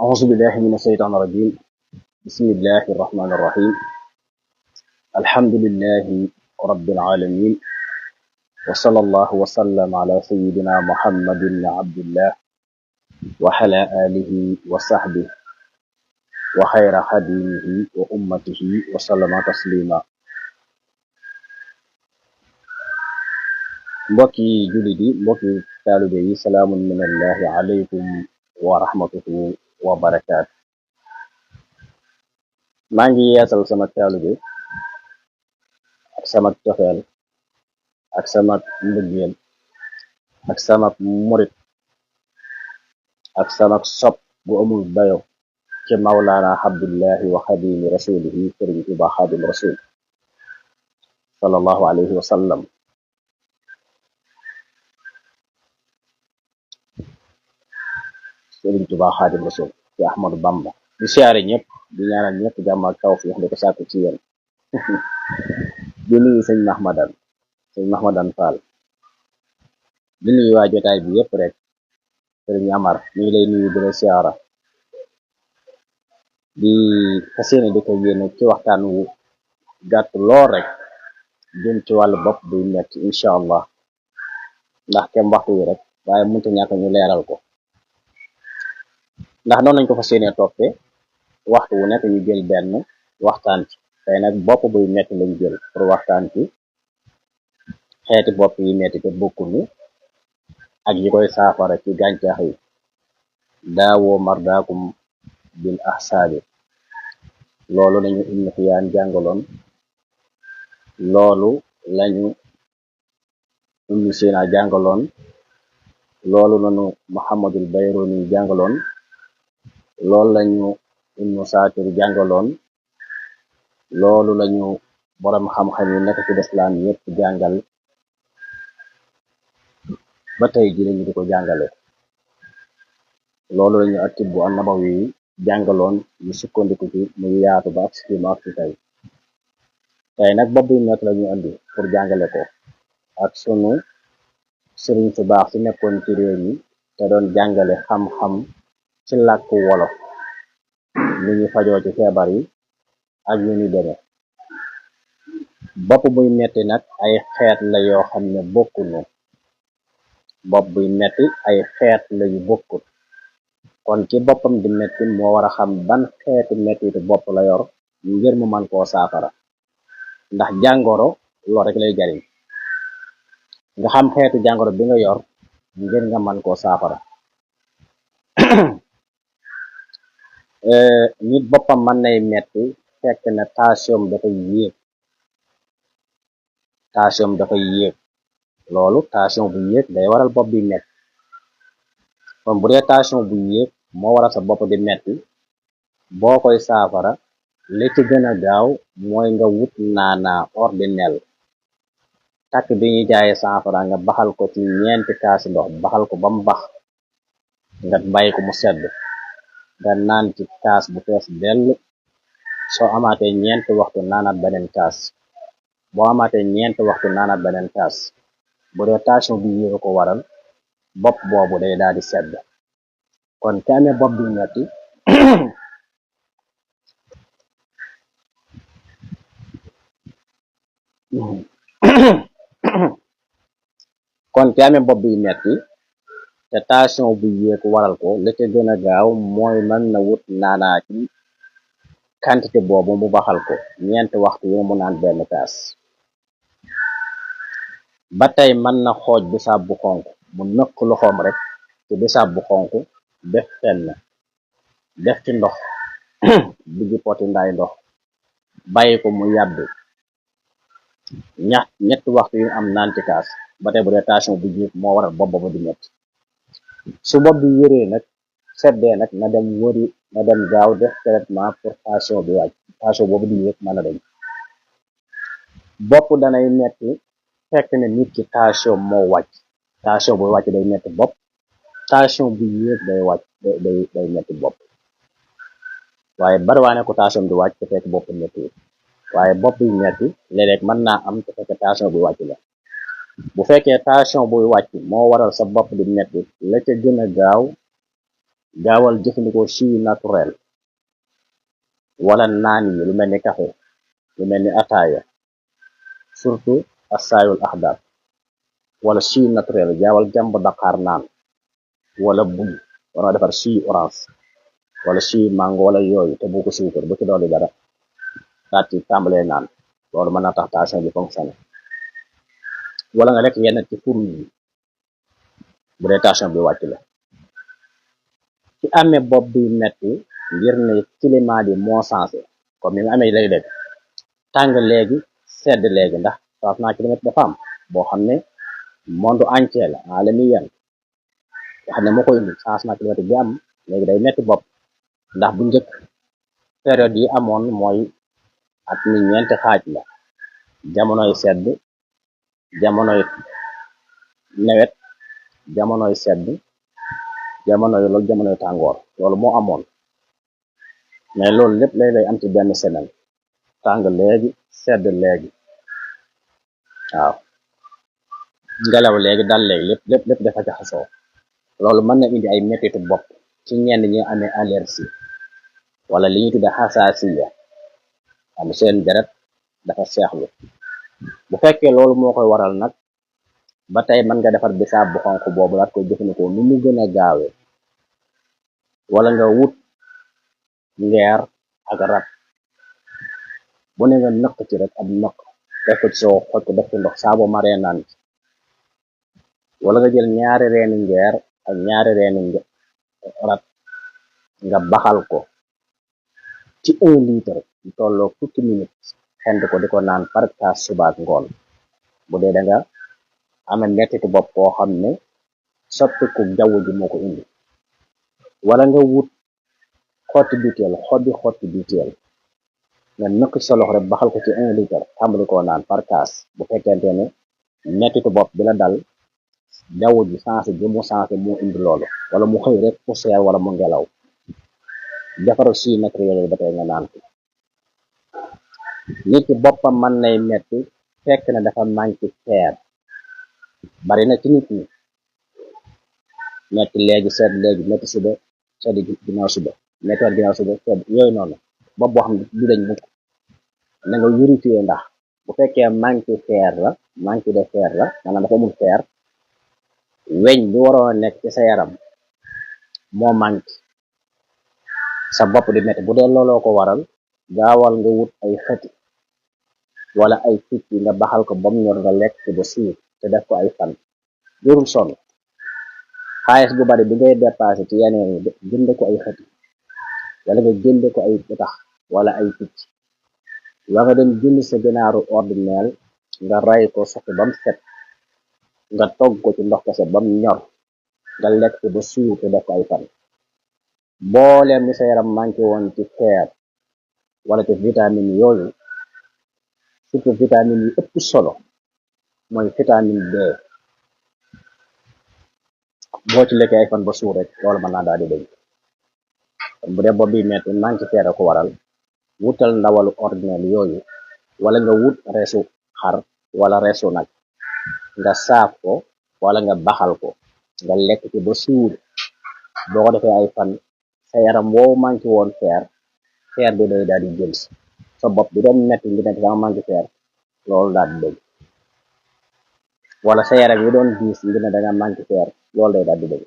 أعوذ بالله من الشيطان الرجيم. بسم الله الرحمن الرحيم. الحمد لله رب العالمين، وصلى الله وسلم على سيدنا محمد بن عبد الله وعلى آله وصحبه وخير خديمه وأمته وسلم تسليما. mbokki jullit yi, mbokki taalibe yi, salaamun minallahi alaykum wa rahmatuhu wa barakaatu. maa ngi yeesal sama taalibe ak sama cofeel ak sama mbëggeel ak sama murit ak sama sopp bu amul dayo ci mawlaana abdullahi wa xadimi rasulihi sëriñ Tuubaa xaadim rasul sallallahu alayhi wa sallam. sëriñ Tuubaa xaadim rasul ci Ahmadu Bamba di siyaare ñëpp, di ñaanal ñëpp jàmm ak tawfiix di ko sàkku ci yéen. di nuyu sëñ Mahmadan Fall, di nuyu waa jotaay bi yëpp rek. sëriñ Amar ñu ngi lay nuyu di la siyaara, di fas yéene di ko yéene ci waxtaan wu gàtt lool rek jëm ci wàllu bopp buy metti, incha allah, ndax kem waxtu wi rek, waaye mënta ñàkk ñu leeral ko ndax noonu lañ ko fas yéene toppee. waxtu wu nekk ñu jël benn waxtaan ci. tey nag bopp buy metti lañ jël pour waxtaan ci xeeti bopp yi metti te bokkuñu ak yi koy saafara ci gàncax yi. daawoo mardaakum bil ahsaabi, loolu lañu Ibnu Xiyaan jàngaloon, loolu lañu Ibnu Sina jàngaloon, loolu lañu Muhammadul Bayruni jàngaloon, loolu lañu Ibnu Saatir jàngaloon, loolu lañu borom xam-xam yi nekk ci lislaam yépp jàngal ba tey ji lañu di ko jàngale. loolu lañu atibbu an-nabawi yi jàngaloon, ñu sukkandiku ci muy yaatu ba ak si ma ak si tey nag bopp buy metti lañu andi pour jàngale ko ak sunu sëriñ su baax si nekkoon ci réew mi te doon jàngale xam-xam ci làkku wolof, ni ñu fajoo ci feebar yi ak ñu ni deme. bopp buy metti nag ay xeet la yoo xam ne bokkuñu. bopp buy metti ay xeet la yu bokkut, kon ci boppam di metti moo war a xam ban xeetu mettitu bopp la yor ngir mu man koo saafara, ndax jàngoro loo rek lay jariñ. nga xam xeetu jàngoro bi nga yor ngir nga man koo saafara. nit boppam mën nay metti fekk na tension dafay yéeg. loolu tension bu yéeg day waral bopp bi metti. kon bu dee tension bu yéeg moo waral sa bopp di metti, boo koy saafara li ci gën a gaaw mooy nga wut naanaa ordinel. takk bi ñuy jaaye saafara nga baxal ko ci 4 kaasi ndox, baxal ko ba mu bax, nga bàyyi ko mu sedd, nga naan ci kaas bu fees dell. soo amaatee 4 waxtu naanaat beneen kaas, boo amaatee 4 waxtu naanaat beneen kaas. bu dee tension bi yéeg ko waral, bopp boobu day daal di sedd. kon ki amee bopp bi metti te tension bu yéeg waral ko, la ca gën a gaaw mooy mën na wut naanaa ci quantité boobu mu baxal ko 4 waxtu yi mu naan benn kaas. ba tey mën na xooj bisaab bu xonk, mu nëkk loxoom rek ci bisaab bu xonk, def fenn, def ci ndox diggi poti ndaay ndox, bàyyi ko mu yàbbi 3 waxtu yu am naan ci kaas. ba tey bu dee tension bu jiit moo waral bopp ba di metti. su bopp bi wéree nag, seddee nag, na dem gaaw def traitement pour tension bi wàcc, tension boobu di yéeg mën a dañ. bopp danay metti fekk ne nit ki tension moo wàcc. tension bu wàcc day metti bopp, tension bu yéeg day wàcc day metti bopp. waaye bariwaane ko tension bi wàcc te fekk bopp metti, waaye bopp bi metti léeg-léeg mën naa am te fekk tension bi wàcc la. bu fekkee tension buy wàcc moo waral sa bopp di metti, la ca gën a gaaw gaawal jëfandikoo jus naturel wala naan yi lu mel ni café lu mel ni ataaya surtout asaayul axdar wala jus naturel gaawal jàmb daqaar naan wala buñ wala defar jus orange wala jus mango wala yooyu te bu ko suukar bu ci dooli dara daat ci tàmbalee naan loolu mën na tax tension bi fonctionné wala nga lekk yenn ci furu yi bu dee tension bi wàcc la ci amee bopp bi metti ngir ne climat bi moo sensé comme ni mu amee léeg-léeg tàng léegi sedd léegi ndax changement climatique dafa am boo xam ne monde entier la alamiyan nga xam ne moo koy indi changement climatique bi am léegi day metti bopp ndax bu njëkk période yi amoon mooy at mi ñeenti xaaj la jamonoy sedd jamonoy nawet jamonoy sedd jamonoy tàngoor loolu moo amoon mais loolu lépp lay am ci benn semaine tàng léegi sedd léegi waaw ngelaw léegi dal léegi lépp dafa jaxasoo loolu mën na indi ay mettitu bopp ci ñenn ñi amee allergie wala li ñuy tudde xasaasiya am seen deret dafa seexlu bu fekkee loolu moo koy waral nag ba tey mën nga defar bisaab bu xonq boobu laat koy jëfandikoo nu mu gën a gaawee wala nga wut ngeer ak rat bu ne nga nëq ci rek ab nëq def ko ci soo xoj ko def ci ndox saa boo maree naan ci wala nga jël ñaari reeni ngeer ak ñaari reeni rat nga baxal ko ci 1 litre lu tolloo fukki minutes xend ko di ko naan par kaas suba ak ngoon bu dee da nga amee mettitu bopp koo xam ne soppiku jaww ji moo ko indi wala nga wut xotti biteel nga nëkk ci sa loxo rek baxal ko ci 1 litre tàmbali koo naan par kaas bu fekkente ne mettitu bopp bi la dal jaww ji sensé bi mu sensé moo indi loolu wala mu xëy rek poussière wala mu ngelaw defaral jus naturel yi ba tey nga naan ko nit ki boppam mën nay metti fekk na dafa manqué fer bari na ci nit ñi metti léegi sedd léegi metti suba sedd ginnaaw suba mettiwaat ginnaaw suba sedd yooyu noonu bopp boo xam ne du dañ mukk na nga vérifier ndax bu fekkee manqué fer la manqué de fer la maanaam dafa amul fer weñ bi waroon a nekk ci sa yaram moo manqué sa bopp di metti bu dee looloo ko waral gaawal nga wut ay xëti wala ay picc yi nga baxal ko bam ñor nga lekk ba suur te def ko ay fan jërul sonn xaalis bu bari bi ngay dépassé ci yeneen yi jënde ko ay xëti wala nga jënde ko ay tax wala ay picc wa nga dem jënd sa gënaaru ordinaire nga ray ko soxi bam set nga togg ko ci ndox kese bam ñor nga lekk ba suur te def ko ay fan booleem ni sa yaram manqué woon ci fer wala ci vitamine yooyu surtout vitamine yi ëpp solo mooy vitamine B boo ci lekkee ay fan ba suur rek loolu mën naa daal di dañ bu dee bopp bi metti manqué fer ko waral wutal ndawalu ordinaire yooyu wala nga wut reesu xar wala reesu nag nga saaf ko wala nga baxal ko nga lekk ci ba suur boo ko defee ay fan sa yaram woo manqué woon fer bi day daal di jël sa bopp bi doon metti ngi nekk danga manqué fer loolu daal di dañ wala sa yaram yi doon diis ngi ne danga manqué fer loolu day daal di dañ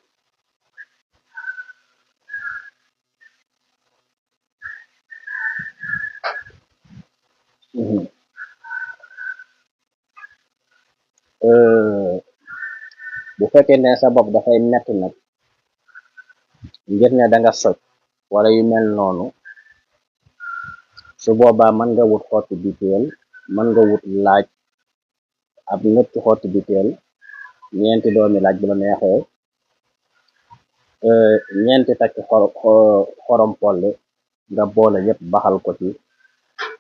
bu fekkee ne sa bopp dafay metti nag ngir ne danga soj wala yu mel noonu su boobaa mën nga wut xotti biteel mën nga wut laaj ab ñetti xotti biteel ñeenti doomi laaj bu la neexee ñeenti takki xorom polle nga boole yépp baxal ko ci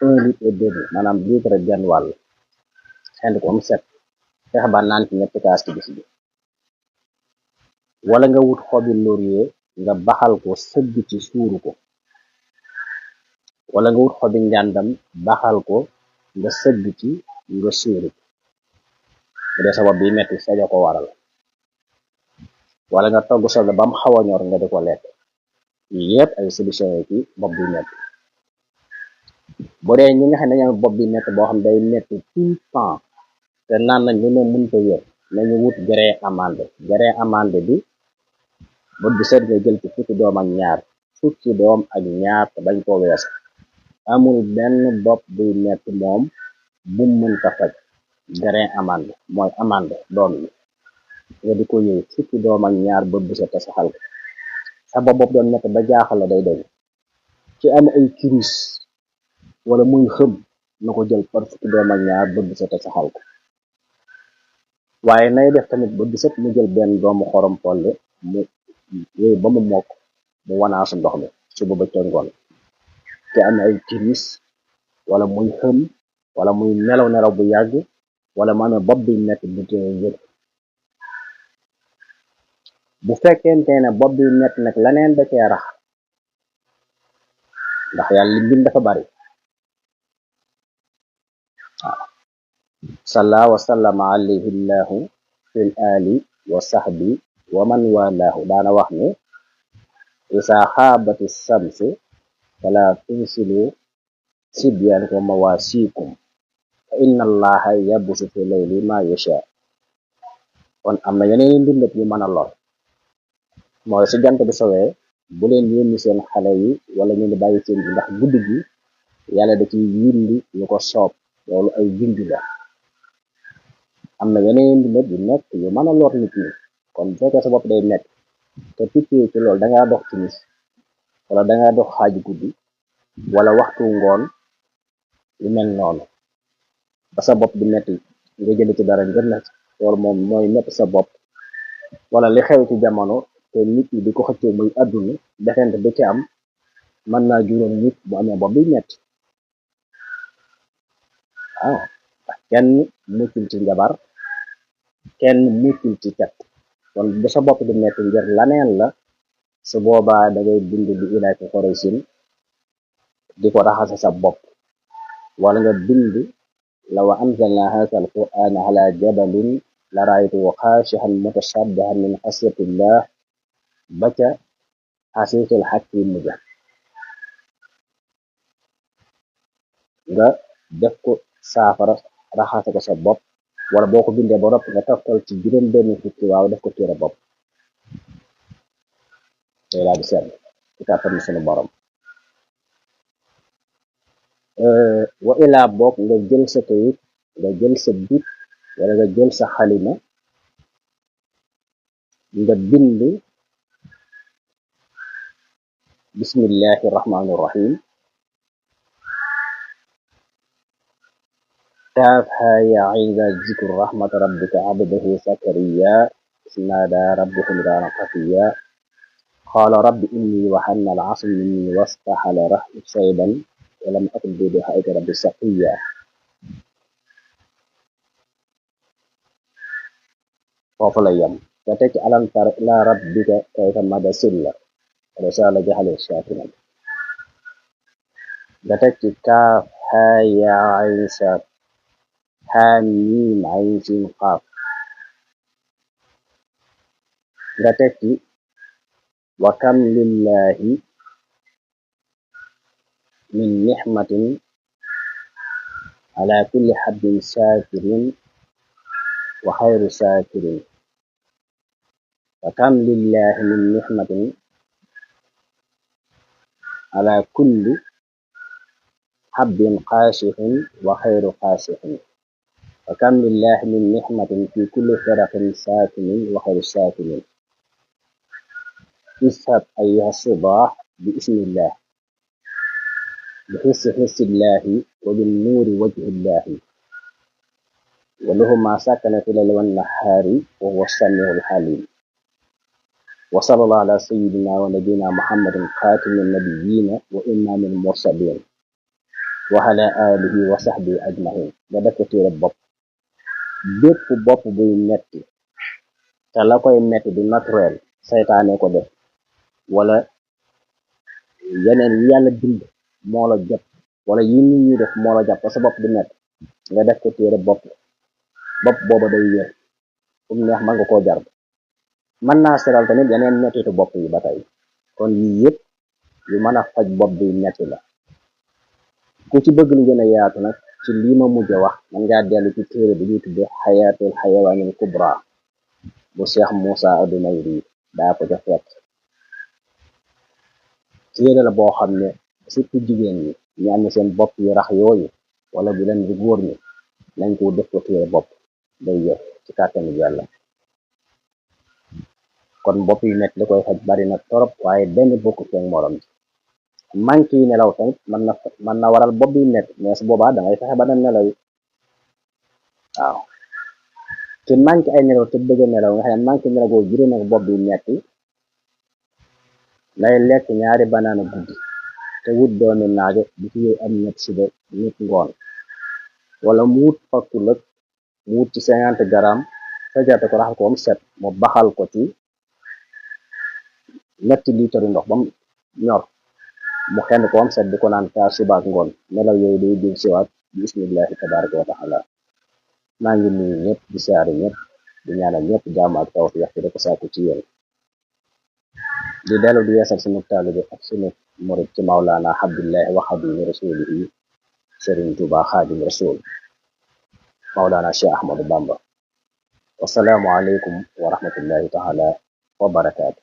1 litre et demi maanaam litre genn wàll xend ko am set fexe ba naan ci ñetti kaas ci bis bi wala nga wut xobi laurier nga baxal ko sëgg ci suuru ko wala nga wut xobi njàndam baxal ko nga sëgg ci nga suuru ko bu dee sa bopp bi metti sajo ko waral wala nga togg soble ba mu xaw a ñor nga di ko lekk yii yëpp ay solution yi ci bopp bi metti. bu dee ñi nga xam ne dañoo bopp bi metti boo xam day metti tout le temps te naan nañ lu ne mënta wér, nañu wut grain amande. grain amande bi bët bu set nga jël ci fukki doom ak ñaar, fukki doom ak ñaar te bañ ko wees. amul benn bopp buy metti moom bu mënta faj grain amande, mooy amande doom yi nga di ko yëy fukki doom ak ñaar bët bu set te saxal ko. sa bopp doon metti ba jaaxal la day dañ. ci am ay kiris wala muy xëm na ko jël par fukki doom ak ñaar bët bu set te saxal ko. waaye nay def tamit bët bu set mu jël benn doomu xorom polle mu yooyu ba mu mokk mu wanaasu ndox mi suba ba ca ngoon. te am ay kiris wala muy xëm wala muy nelaw bu yàgg wala mu amee bopp bi metti bu tee yëg. bu fekkente ne bopp bi metti nag laneen da cee rax, ndax yàlla li bind dafa bari. waaw salla wa sallama alayhi llahu fil ali wa sahbi wa man walaahu daana wax ne isa xaabati samsi fala tunsilu sibyaanakum mawaasikum fa inna allaha yabusu fi layli ma yasha. kon am na yeneen mbindat yu mën a lor, mooy su jant bi sowee bu leen yónni seen xale yi wala ñu bàyyi seen bi, ndax guddi gi yàlla da ciy yindi ñu ko soob. loolu ay junj la. am na yeneen mbindat yu nekk yu mën a lor nit ñi. kon bu fekkee sa bopp day nekk te pikkee ci loolu dangaa dox timis wala dangaa dox xaaju guddi wala waxtu ngoon yu mel noonu ba sa bopp di metti nga jël ci dara ngir na loolu moom mooy metti sa bopp wala li xew ci jamono te nit ñi di ko xëccoo muy àdduna defente bi ci am mën naa juróom nit bu amee bopp bi metti. waaw ndax kenn muccul ci njabar, kenn muccul ci cat. kon bu sa bopp di metti ngir laneen la, su boobaa da ngay bind bi ilaaki xorosin di ko raxase sa bopp, wala nga bind law anzalna haza alqur'ana ala jabalin la raaytuhu xaashi'an mutasaddi'an min xasyatillah ba ca asiisul xakim ja. nga def ko saafara raxase ko sa bopp, wala boo ko bindee ba noppi nga toftal ci juróom benn fukki waaw def ko téere bopp. day laa di seet ci kàttan sunu borom. wa ilaa boog nga jël sa kayit, nga jël sa bit wala nga jël sa xalima, nga bind bismillahi rahmaani rahim kaaf haa yaa ayn zikru rahmati rabbika abdahu zakariya isnaada rabbahu nidaanan xafiya qaala rabbi inni wahanna al-azmu minni wasta'ala rahmu shayban wa lam akun bi du'aa'ika rabbi shaqiyya. foofu la yem. nga teg ci alam tara ilaa rabbika kayfa mada silla wala sala jaxale shakiran. nga teg ci kaaf haa yaa ayn saad haa miim ayn siin qaaf. nga teg ci wa kam lillahi min nixmatin ala kulli xabdin shakirin wa xayru shakirin. wa kam lillahi min nixmatin ala kulli xabdin qaasixin wa xayru qaasixin. wa kam lillahi min nixmatin fi kulli firaqin saakinin wa xayru saakinin. ishab ayyuha subaax bi ismillah bi xisillahi wa bin nuuri wajhillahi wa lahu ma sakana fi layli wan nahaari wa huwa samiul alim. wa sallallahu ala sayyidina wa nabiyina muhammadin xaatimin nabiyina wa imaamil mursalin wa ala alihi wa sahbihi ajmain. nga def ko téere bopp. bépp bopp buy metti te la koy metti du naturel, saytaane ko def wala yeneen yi yàlla bind moo la jot wala yi nit ñi def moo la jàpp sa bopp di metti, nga def ko téere bopp. bopp booba day wér fu mu neex mën nga koo jar. mën naa seral tamit yeneen mettitu bopp yi ba tey. kon yii yëpp yu mën a faj bopp bi metti la. ku ci bëgg lu gën a yaatu nag ci lii ma mujj a wax man ngaa dellu ci téere bi ñuy tudde xayaatul xayawaanil kubra bu Cheikh Moussa Adumayri daa ko ca fekk. téere la boo xam ne surtout jigéen ñi ñu am seen bopp yu rax yooyu wala bu leen di góor ñi nañ ko def ko téere bopp day yëf ci kàttanu yàlla. kon bopp yu nekk li koy faj bari na torop waaye benn bokku seen morom ci. manque yi nelaw tamit mën na waral bopp yu nekk mais su boobaa da ngay fexe ba na nelaw yi waaw te manque ay nelaw te bëgg a nelaw nga xam ne manque nelaw boobu juree nag bopp bi metti lay lekk ñaari banaana guddi te wut doomi naajo bu ci yooyu am ñett suba ñett ngoon wala mu wut fakku lëg mu wut ci 50 grammes sajate ko raxal ko am set mu baxal ko ci ñetti litre ndox bam ñor mu xenn ko am set di ko naan kaa suba ak ngoon nelaw yooyu day dil siwaat bismillahi tabaraka wa taala. maa ngi nuyu ñëpp di siyaare ñëpp di ñaanal ñëpp jàmm ak tawfiix di ko sàkku ci yéen di dellu di yeesal sunu taalibe ak sunu murid ci Mawlaana Abdullahi wa xadimi rasulihi Sëriñ Tuuba xaadim rasul Mawlaana Cheikh Ahmadou Bamba. wasalaamu aleykum wa rahmatullahi taala wa barakaatu.